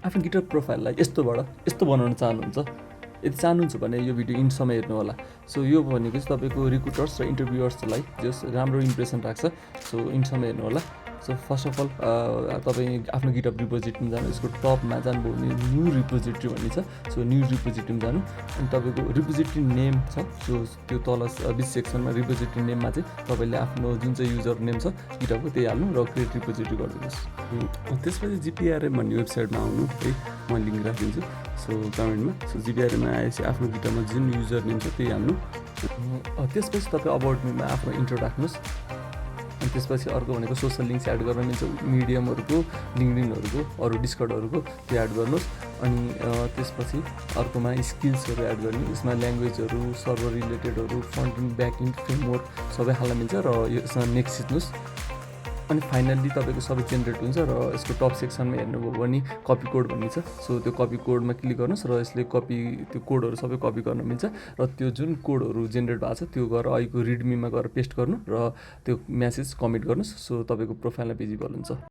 आफ्नो गिटार प्रोफाइललाई यस्तो बनाउन चाहनुहुन्छ, यदि चाहनुहुन्छ भने यो भिडियो इन्डसम्म हेर्नु होला। सो यो भनेको चाहिँ तपाईँको रिक्रुटर्स र इन्टरभ्युअर्सलाई जस राम्रो इम्प्रेसन राख्छ। सो इन्डसम्म हेर्नु होला। सो फर्स्ट अफ अल तपाईँ आफ्नो गिटहब रिपोजिटरीमा जानु, यसको टपमा जानुभयो भने न्यू रिपोजिटरी भन्ने छ। सो न्यू रिपोजिटरीमा जानु, अनि तपाईँको रिपोजिटरी नेम छ, सो त्यो तल बिच सेक्सनमा रिपोजिटरी नेममा चाहिँ तपाईँले आफ्नो जुन चाहिँ युजर नेम छ गिटहबको त्यही हाल्नु र क्रिएट रिपोजिटरी गरिदिनुहोस्। त्यसपछि जिपिआरएम भन्ने वेबसाइटमा आउनु है, म लिङ्क राखिदिन्छु सो कमेन्टमा। सो जिपिआरएममा आएपछि आफ्नो गिटहबमा जुन युजर नेम छ त्यही हाल्नु। त्यसपछि तपाईँ अबाउट मीमा आफ्नो इन्ट्रो राख्नुहोस्। अनि त्यसपछि अर्को भनेको सोसल लिङ्क्स एड गर्न मिल्छ, मिडियमहरूको, लिङ्कडिनहरूको, अरू डिस्कर्डहरूको त्यो एड गर्नुहोस्। अनि त्यसपछि अर्कोमा स्किल्सहरू एड गर्ने, यसमा ल्याङ्ग्वेजहरू, सर्भर रिलेटेडहरू, front end back end framework सबै हाल्न मिल्छ र यसमा नेक्स्ट थिच्नुहोस्। अनि फाइनल्ली तपाईँको सबै जेनेरेट हुन्छ र यसको टप सेक्सनमा हेर्नुभयो भने कपी कोड भन्ने छ। सो त्यो कपी कोडमा क्लिक गर्नुहोस् र यसले त्यो कोडहरू सबै कपी गर्न मिल्छ र त्यो जुन कोडहरू जेनेरेट भएको छ त्यो गएर अहिलेको रिडमीमा गएर पेस्ट गर्नु र त्यो म्यासेज कमिट गर्नुहोस्। सो तपाईँको प्रोफाइलमा भिजिबल हुन्छ।